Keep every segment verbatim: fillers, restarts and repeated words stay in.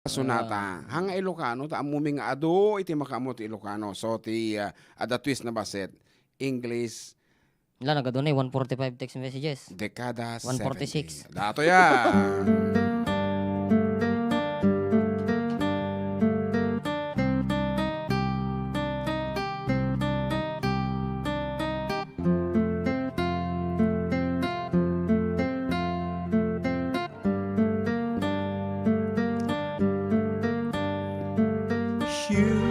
Sonata. Ah. Haan nga Ilocano, ta ammom nga adu iti makaammo ti Ilocano. So, ti, ah, adda twist na bassit, English. Wala, nagadu ni one forty-five text messages. Dekada one forty-six. Seventy. Dato ya. You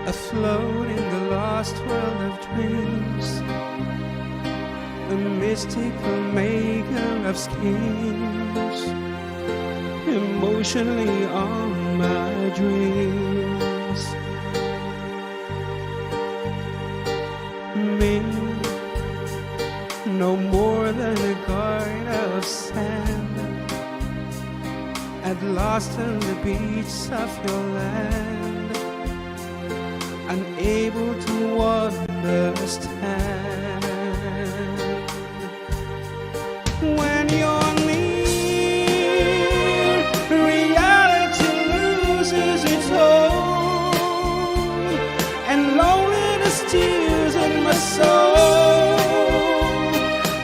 afloat in the lost world of dreams, a mystical maker of schemes, emotionally on my dreams. Me, no more than a grain of sand, at lost on the beach of your land, unable to understand. When you're near, reality loses its hold, and loneliness tears in my soul.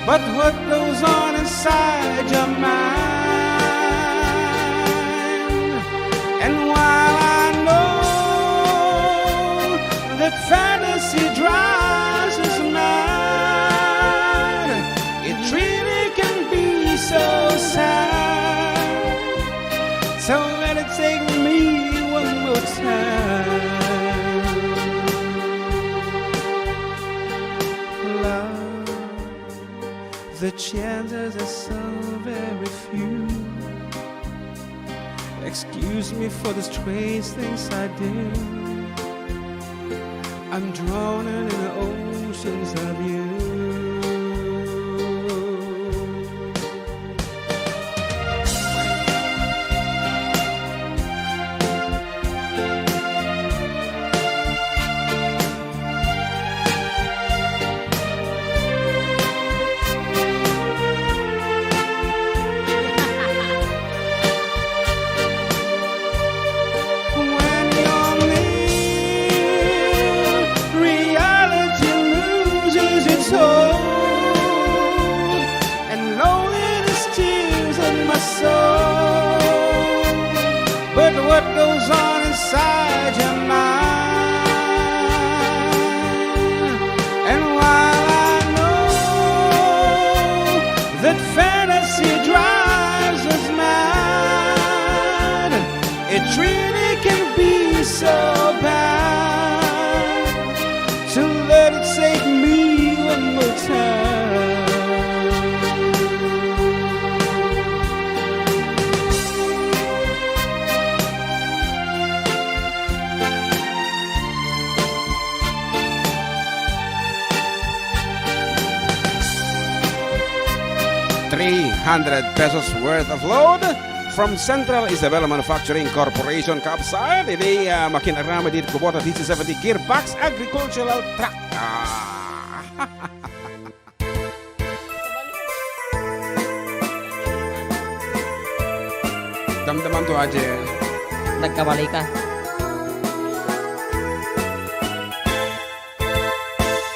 But what goes on inside your mind? And while I know that fantasy drives us mad, it really can be so sad. So let it take me one more time. Love, the chances are so very few. Excuse me for the strange things I do. I'm drowning in the oceans of you. When you're near, reality loses its hold, and loneliness tears at my soul. But what goes on inside your mind? And while I know that fantasy drives us mad, it really can be so bad. So let it take me one more time. Three hundred pesos worth of load from Central Isabela Manufacturing Corporation, kaabsat iti, ah, makin-aramid iti kubota D C seventy Gearbox Agricultural Tractor. Ah. Damdamam to, Aje. Nagkamali ka.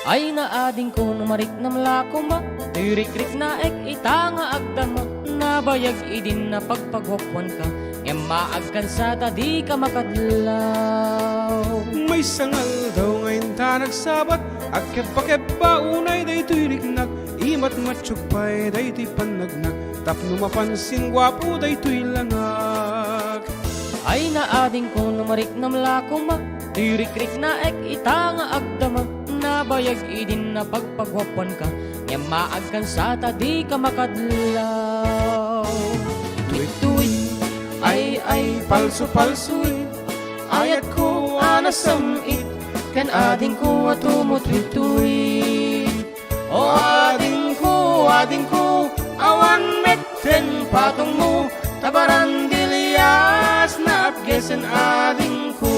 Ay, naadingko no mariknam la koma, toy rikriknaek ita nga agdama, nabayag idin napagpaguapguanka, ngem maagkansa ta dika makadlaw. Maysa nga aldaw nga inta nagsabat, agkebbakebba unay daytoy riknak, imatmattiog pay daytoy pannagnak, tapno mapan singguapo daytoy langak. Ay, naadingko no mariknam la koma, toy rikriknaek ita nga agdama, nabayag idin napagpaguapguanka, ngem maagkansa ta dika makadlaw. Tuwit-tuwit, ay, ay, palso-palsoit, ayatko a nasam-it, ken adingko a tumutwitwit. O adingko, adingko, awan met ken patongmo, ta barandilias naatgesen adingko.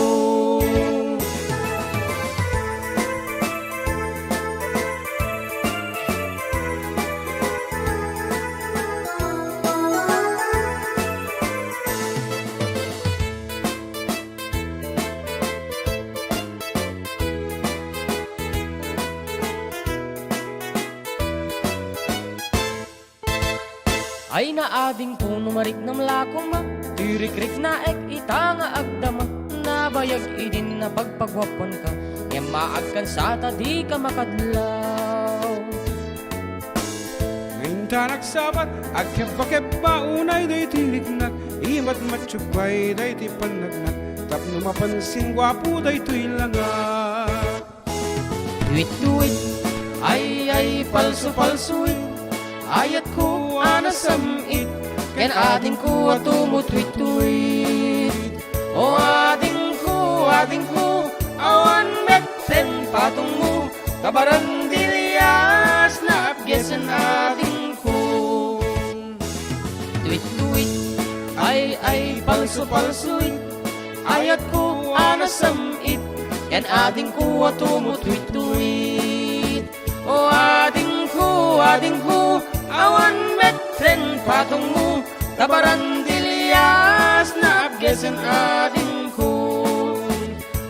Ay naadingko no mariknam la koma, ti rikriknaek ita nga agdama, nabayag idin napagpaguapuanka, ngem maagkan sa ta dika makadlaw. Ngem ta nagsabat, agkebba-kebba unay daytoy riknak, imatmatsubbay daytoy pannaknak, tapno mapansin guapo daytoy langak. Tuwit-tuwit, ay, ay, palso-palsoit, ayatko a nasam-it, ken adingko a tumutwit-tuwit. O adingko, adingko, awan met ken patongmo, ta barandilias naapgesen adingko. Tuwit-tuwit, ay, ay, palso-palsoit, ayatko a nasam-it, ken adingko a tumutwit-tuwit. O adingko, adingko, awan met ken patongmo, ta barandilias naapgesen adingko.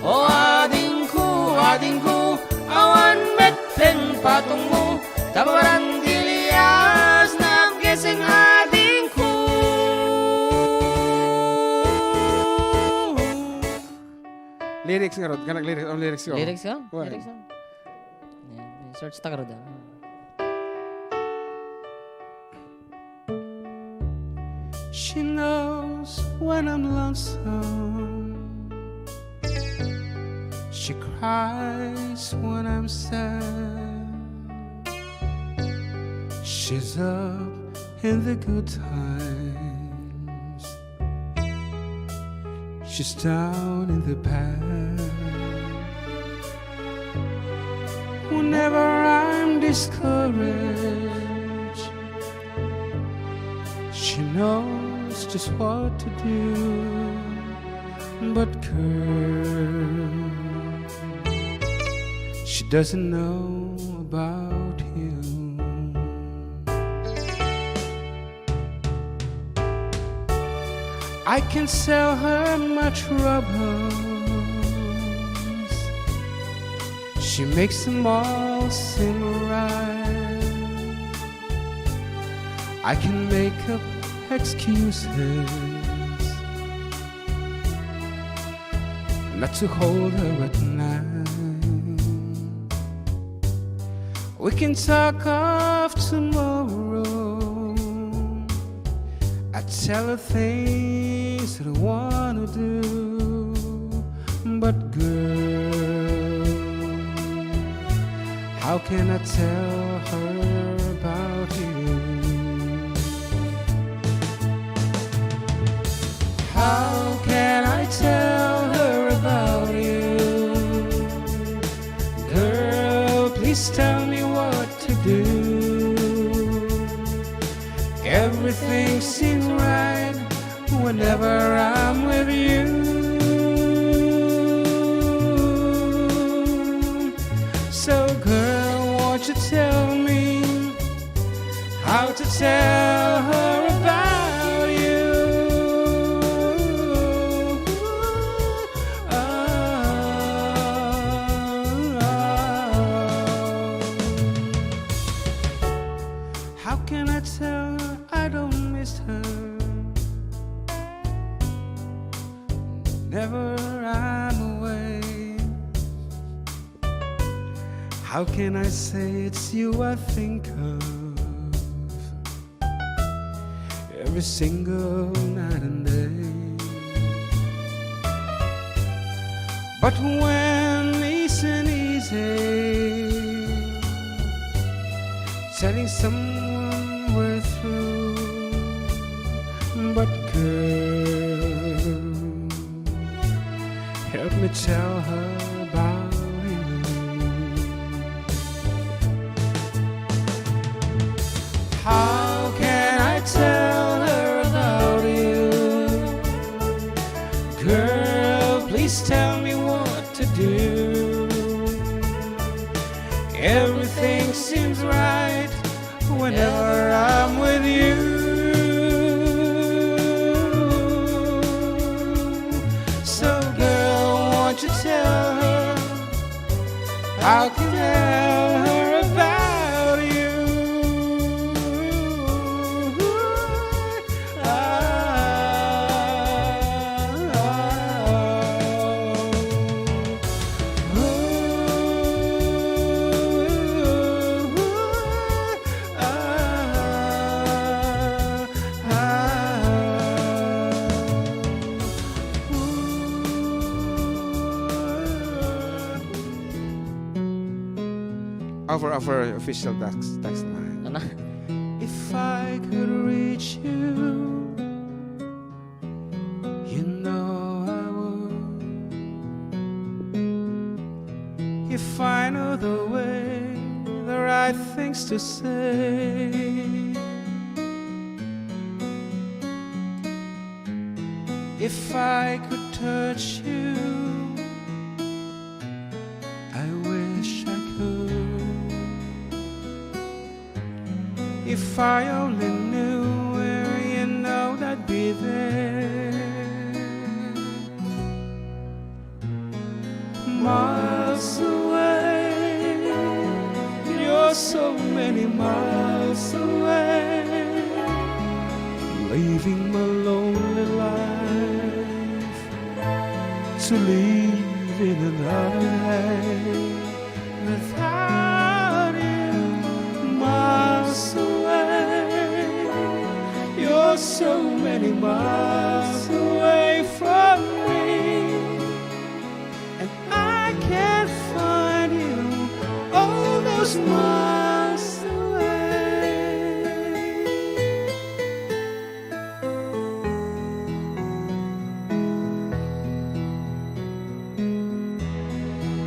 O adingko, adingko, awan met ken patongmo, ta barandilias naapgesen adingko. Lyrics ngarud, kanak lyrics, ang lyrics ko. Lyrics ka? Why? Lyrics ka? Yan, search ta ngarud, ah. She knows when I'm lonesome. She cries when I'm sad. She's up in the good times. She's down in the bad. Whenever I'm discouraged, she knows just what to do. But girl, she doesn't know about you. I can sell her my troubles. She makes them all seem right. I can make up excuses not to hold her at night. We can talk of tomorrow. I tell her things that I wanna do, but girl, how can I tell her about you? How can I tell her about you? Girl, please tell me what to do. Everything seems right whenever I'm with you. So, girl, won't you tell me how to tell her about you? Oh, oh, oh. How can I tell her I don't miss her? Never I'm away. How can I say it's you I think of every single night and day? But when isn't easy telling someone we're through, but girl, help me tell her about you. How can I tell her about you? Girl, please tell me what to do. Everything seems right whenever I'm with you. So, girl, won't you tell her how can I tell her about you? For our official tax, tax line. Ano? If I could reach you, you know I would. If I know the way, the right things to say. If I could touch you, I wish I could. If I only knew where you know I'd be there. Miles away, you're so many miles away, living my lonely life to live in another day. Without you, miles away, you're so many miles away from me, and I can't find you all those miles away.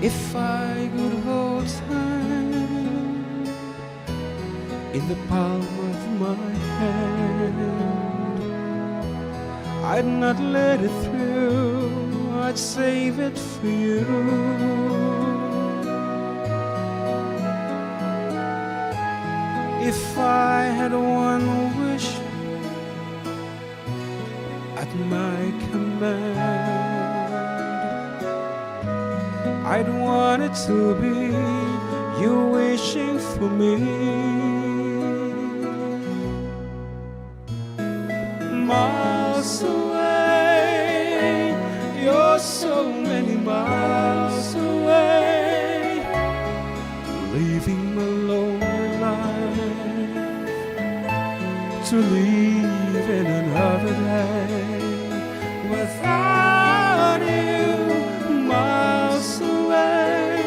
If I could hold time in the palm of my hand, I'd not let it through, I'd save it for you. If I had one wish at my command, I'd want it to be you wishing for me. Miles away, you're so many miles away, living my lonely life to live in another day. Without you, miles away,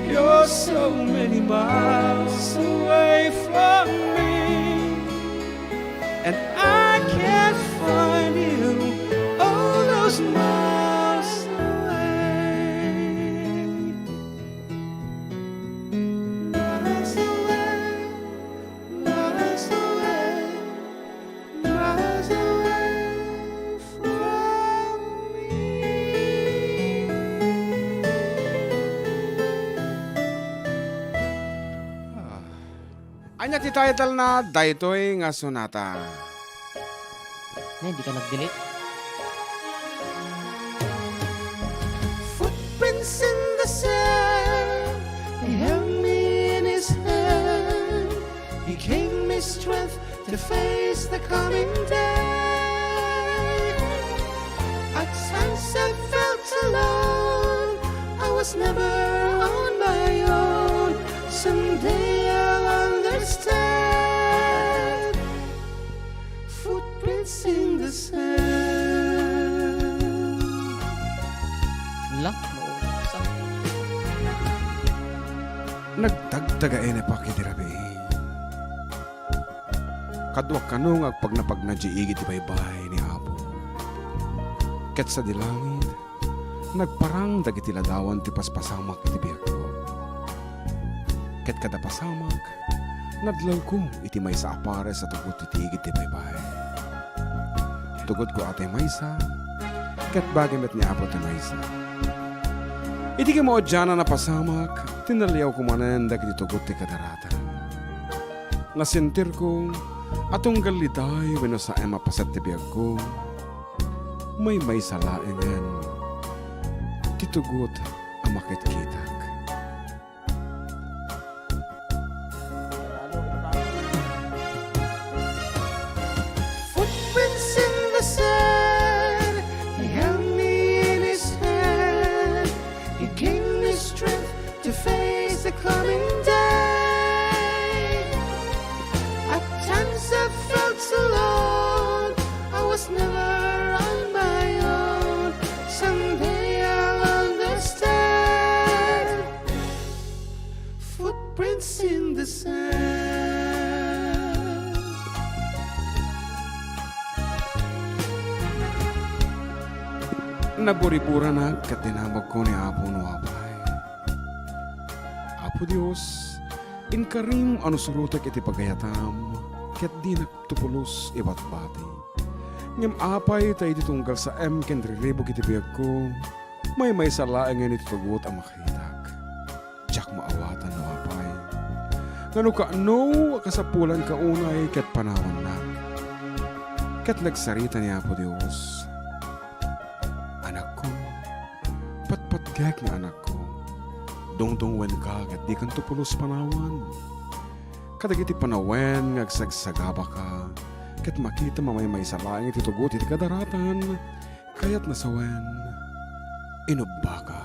you're so many miles away from me, and I can't find you all those miles away. Miles away, miles away, miles away from me. Ah. Ania ti title na daytoy nga sonata? Nay, di ka nag-delete? Footprints in the sand, he held me in his hand. He gave me strength to face the coming day. At times I felt alone, I was never on my own. Someday I'll understand. Footprints in the sand. La, maubos, ah. Nagdagdagaenep ket idi rabii. Kaduak kano nga agpagnapagna diay igid ti baybay ni Apo. Ket sadi langit, nagparang dagiti ladawan ti paspasamak iti biagko. Ket kada pasamak, nadlawko iti maysa a pares a tugot iti igid ti baybay. Tugotko a ti maysa, ket bagi met ni Apo ti maysa. Iti kimaudianan a pasamak, tinaliawko manen dagiti tugot ti kadaratan. Nasentirko a tunggal liday wenno saem a paset ti biagko, maymaysa laengen ti tugot a makitkitak. Footprints in the sand, he held me in his hand, he gave me strength to face the coming day. At times I felt alone, I was never on my own. Someday I'll understand. Naburiburannak ket dinamagko ni Apo no apay. Apo Dios, inkarim a no surotek iti pagayatam, ket dinak to pulos ibatbati. Ngem apay ta idi tunggal saem ken riribuk iti biagko, maymaysa laengen iti tugot a makaritak. Diak maawatan no apay. Ngano kaano a kasapulanka unay ket panawannak. Ket nagsarita ni Apo Dios, "Anakko, patpatgek nga anakko, dungdungngoenka ket dikanto pulos panawan. Kadagiti panawen nga agsagsagabaka, ket makitam a maymaysa laeng iti tugot iti kadaratan, kayatna sawen, inubbaka."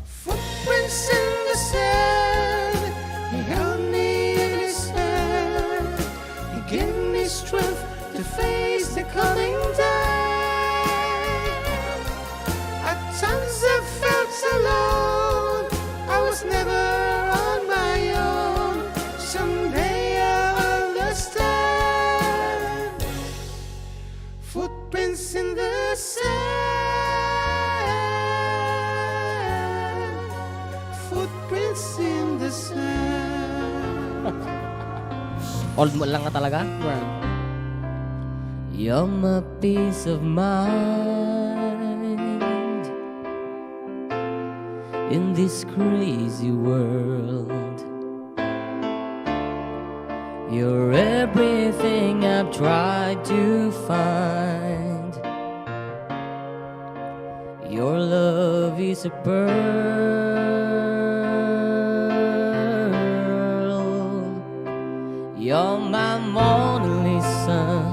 Footprints in the sand. He held me in his hand. He gave me strength to face the coming day. At times I felt alone. I was never on my own. Someday I'll understand. Footprints in the sand. Footprints in the sand. Old mo lang nga talaga? Well. You're my peace of mind in this crazy world. You're everything I've tried to find. Your love is a pearl. You're my Mona Lisa.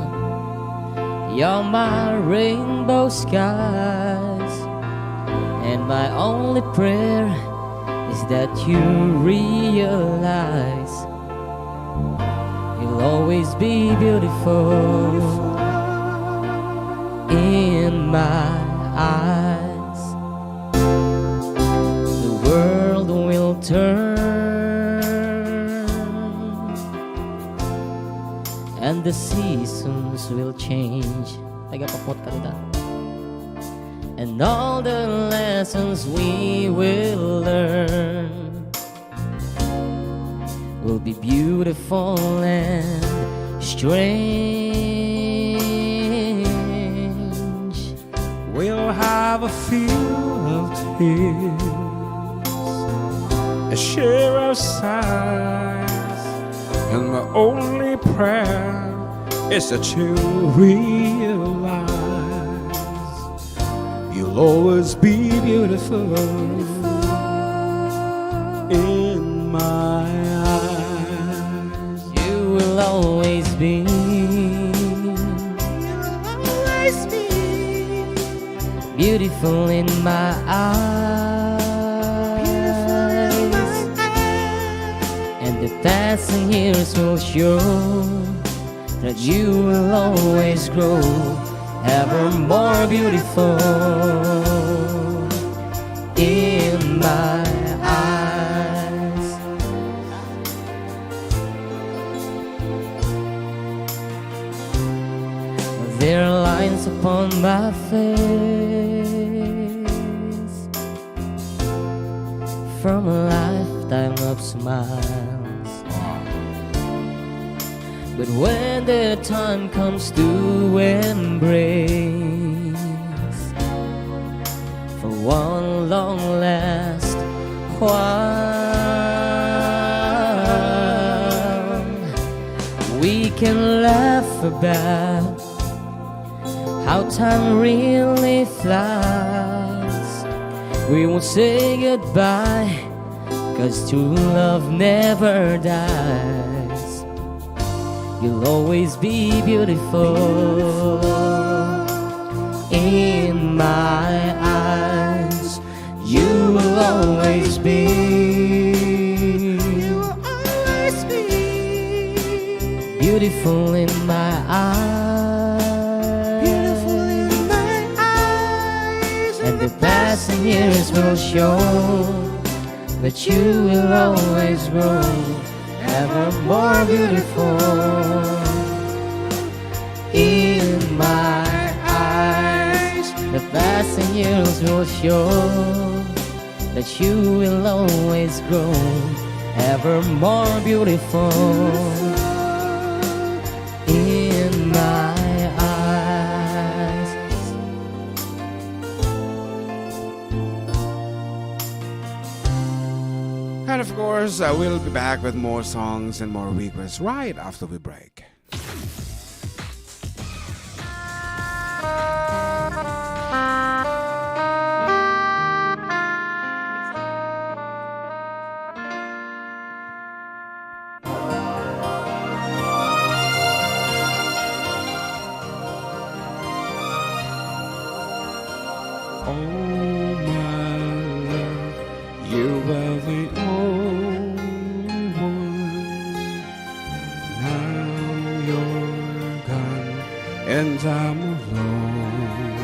You're my rainbow skies. And my only prayer is that you realize you'll always be beautiful in my eyes. The world will turn and the seasons will change. Taga papot ka dita. And all the lessons we will learn will be beautiful and strange. We'll have a few of tears, a share of sighs, and my only prayer is that you realize you'll always be beautiful in my eyes. You will always be, you will always be beautiful in my eyes. Beautiful in my eyes. And the passing years will show that you will always grow ever more beautiful in my eyes. There are lines upon my face from a lifetime of smiles. But when the time comes to embrace for one long last while, we can laugh about how time really flies. We won't say goodbye, 'cause true love never dies. You'll always be beautiful in my eyes. You will always be, you will always be beautiful in my eyes. Beautiful in my eyes. And the passing years will show that you will always grow ever more beautiful in my Years will show that you will always grow ever more beautiful in my eyes. And of course, uh, we'll be back with more songs and more requests right after we break. Oh, my love, you were the only one. Now you're gone, and I'm alone.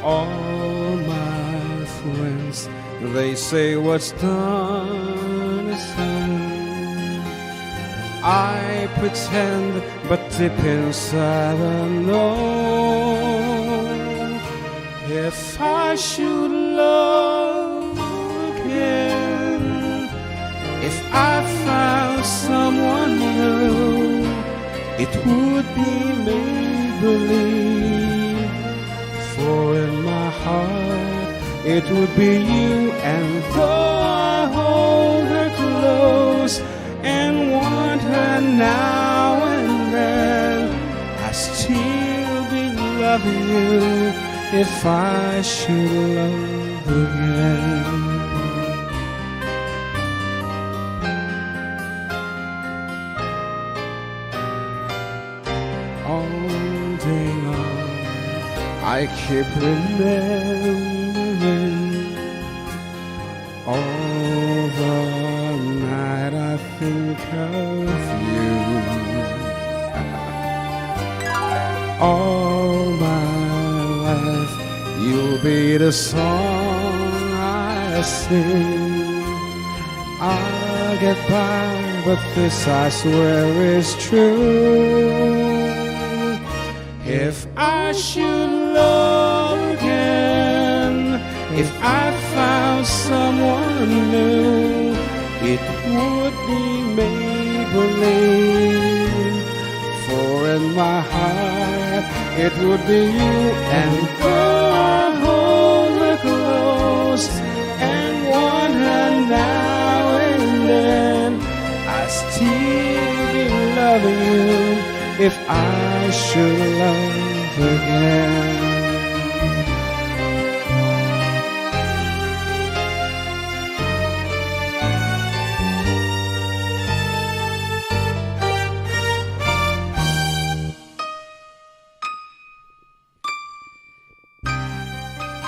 All my friends, they say what's done is done. I pretend, but deep inside I know, if I should love again, if I found someone new, it would be make believe. For in my heart it would be you, and though I hold her close and want her now and then, I still be loving you if I should love again. All day long, I keep remembering. All the night I think of you. All my life, you'll be the song I sing. I'll get by, but this I swear is true. If I should love again, if I found someone new, it would be Maybelline. For in my heart it would be you, and though I hold her close and want her now and then, I still be loving you if I should love again.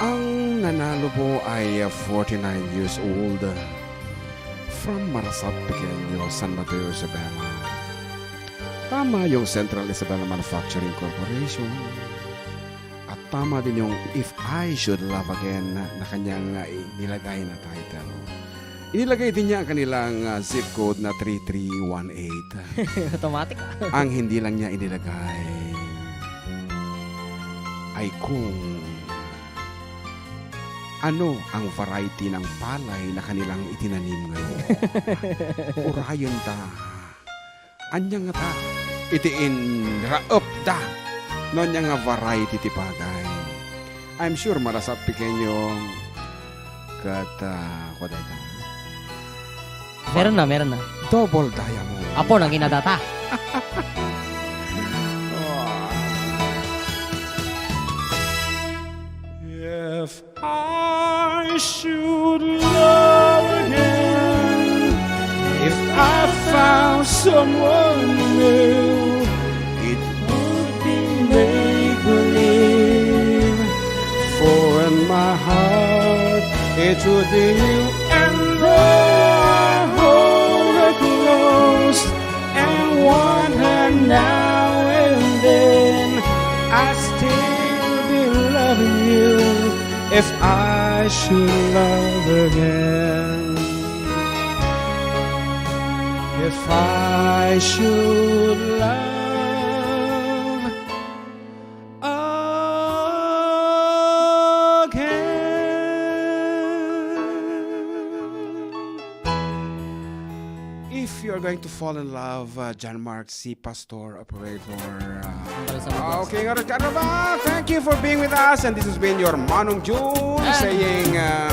Ang nanalo po ay forty-nine years old, from Marasat Pequeño, San Mateo, Isabela. Tama yung Central Isabela Manufacturing Corporation. At tama din yung If I Should Love Again na kanyang, ah, inilagay na title. Inilagay din niya ang kanilang, ah, zip code na three three one eight. Automatic, ah. Ang hindi lang niya inilagay ay kung ano ang variety ng palay na kanilang itinanim ngayon. Urayon ta. Anya ngata iti inraep da no anya nga variety ti pagay. I'm sure Marasat Pequeño ket, ah, kua dayta. Meron na, meron na. Double diamond. Apo, naging nadata. If I should love again, if I found someone new, it would be make believe. For in my heart it would be you, and though I hold her close and want her now and then, I still be loving you if I should love again. If I should love Going to fall in love, uh, John Mark C. Pastor, operator. Uh, okay, ngarud, Carnaval, thank you for being with us. And this has been your Manong June saying, uh,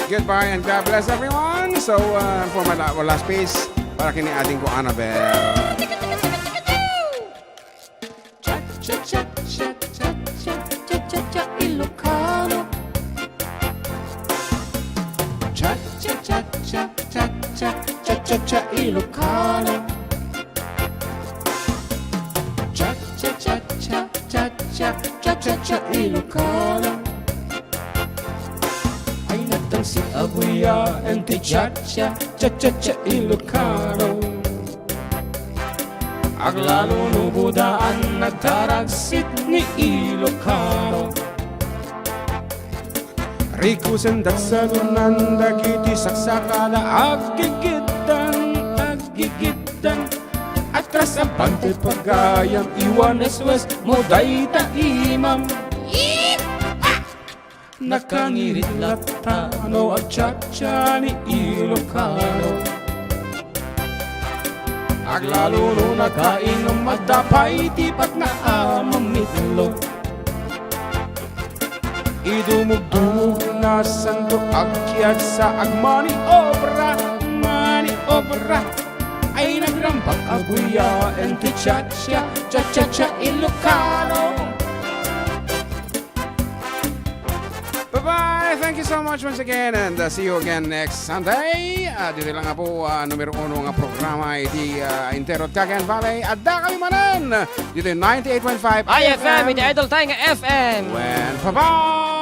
goodbye and God bless everyone. So, uh, for my la- last piece, para kini ading ko, Annabel. Cha cha cha cha cha cha cha cha cha Ilocano. Cha cha cha cha cha cha cha cha cha Ilocano. Cha cha cha cha cha cha cha cha cha Ilocano. Ay nagtangsit a buya, enti cha cha cha cha cha Ilocano. Aglalo no budaan nagtaragsit ni Ilocano. Rikusen datsalunan dagiti saksakada aggigiddan, aggigiddan. Atras a bantay pagayam, iwan eswes mo dayta imam. Nakangirit latta no agchatcha ni Ilocano. Aglalo no nakainum, adda pay ti patna a mamitlo. Idumugdumog na santo, agkiadsa, agmaniobra, maniobra. Ay nagrambak a buya, enti chatcha, chatcha, cha Ilocano. Bye-bye! Thank you so much once again, and, uh, see you again next Sunday. Uh, dito lang nga po, uh, numero uno nga programa iti, uh, entero Cagayan Valley. Adda kami manen dito ninety-eight point five I F M, iti Idol Tayo nga F M. When, bye-bye!